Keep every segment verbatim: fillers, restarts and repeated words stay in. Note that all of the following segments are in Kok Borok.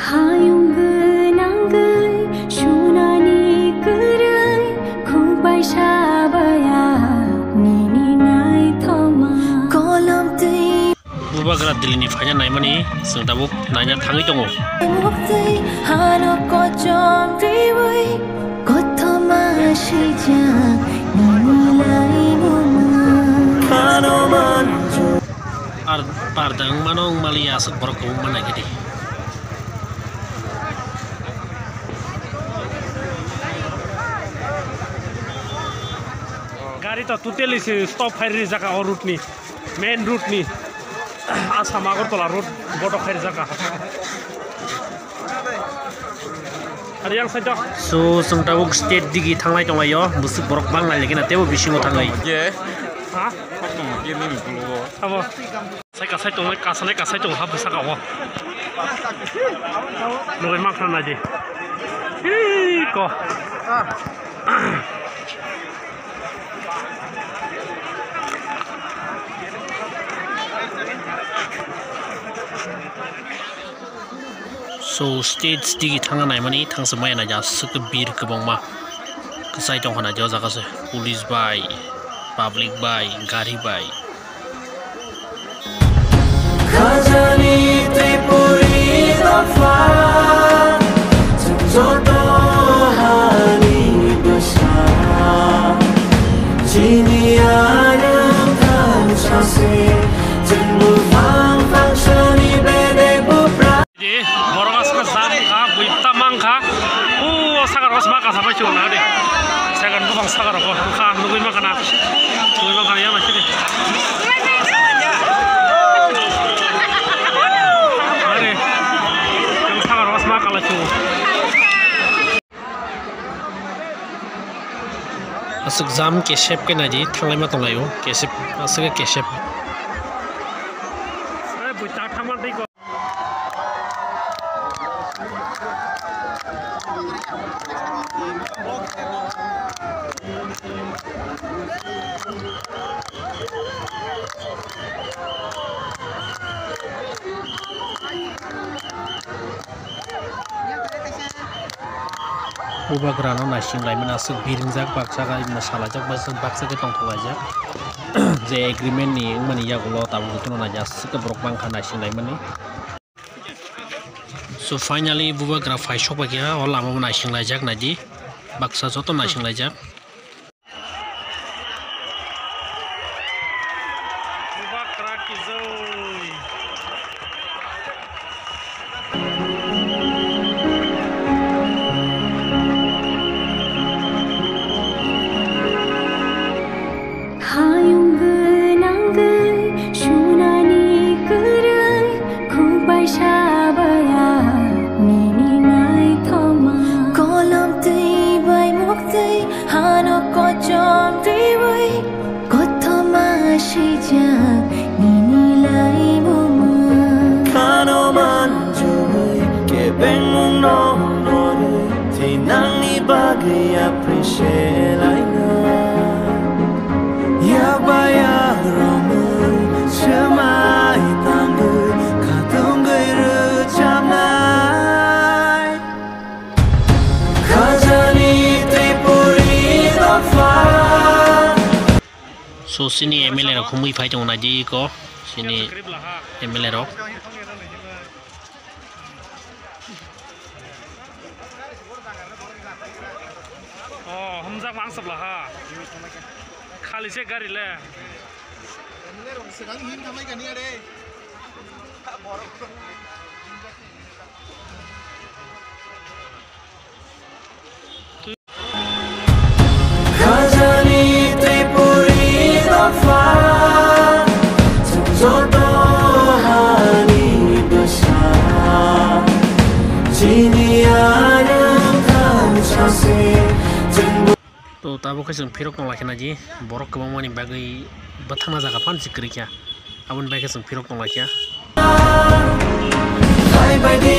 Hayung gwnangwi sunani kwrwi, khungpai sabaya nini naithoma. Kolom twi Bubagra Delhi ni phaina naimani chwng tabuk naina thangwi tongo. Muktwi hano kochom riwi, kothoma swijak nini laimungma. Ar pardang mano wngmani aswk borok kwbangma naikhe di. Gari to totally se stop khai rijak o route ni, main route ni, Assam Agartala road botok khai rijak. Ari yang side o. So, chwng tabuk state digi thanglai tonglaio, bwswk borok bang nai lekena teibo bisingo thangwi. Ha? Abo. Sai kasai tongo, kasane kasai tongo, ha bwsaka o. Nugwi mankha naidi. Ih, ko. So, stage digi thangna naimani thangsa maya naijak aswk bir kwbangma kwchai tongkha naijak o jaga se police bai, public bai, gari bai. Khajani Tripuri dopha, chwng joto hani bwsa. Chini arwng thang sase, chwng buphang phangsani bedek bupra. Di, borok aswk jam wngkha, bui ta mankha. O sakar o sma kasa bai chwng nang di. Second buphang sakar o kha nugwi mankha na. Nugwi mankha na yang na sidi. Are, yang sakar o sma kala chwng. Aswk jam kesep khe naidi, thanglai ma tonglaio, kesep, aswk khe kesep. Bubagrano naising laimani aswk biringjak, baksa khe mwsalaijak, baksa, baksa khe tongthok laijak. Je agreement ni wngmani yagulo tabuk jotono naijak, aswk khe borok bangkha naising laimani. So finally bubagra phai sok bai kha, o lama bo naising laijak, naidi baksa joto naising laijak. Bubagra kijoi. Hayung gwnangwi sunani kwrwi, khungpai sabaya nini naithoma. Kolom twi bai muktwi hano kochom riwi, kothoma swijak nini laimungma. Khano manjui kebengmung no norwi, thinangni bagwi appreciate laina. Yak ba yak romwi swmai tangwi khatungwi rwchapnai. Khajani Tripuri dopha. So, chini M L A rok humui phai tongo naidi ko, chini M L A rok. Oh, humjak mangsap laha. Khali se gari le. Khajani Tripuri dopha, chwng joto hani bwsa. Chini arwng thang sase, chwng To tabuk khe chwng phirok tong lai khe naidi, borok kwbangmani bagwi bwthangna jaga phan se kwrwi kha, aboni bagwi khe chwng phirok tong lai kha. Phai bai di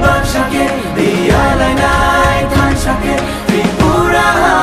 baksa khe, biyalainai thansa khe, Tripura ha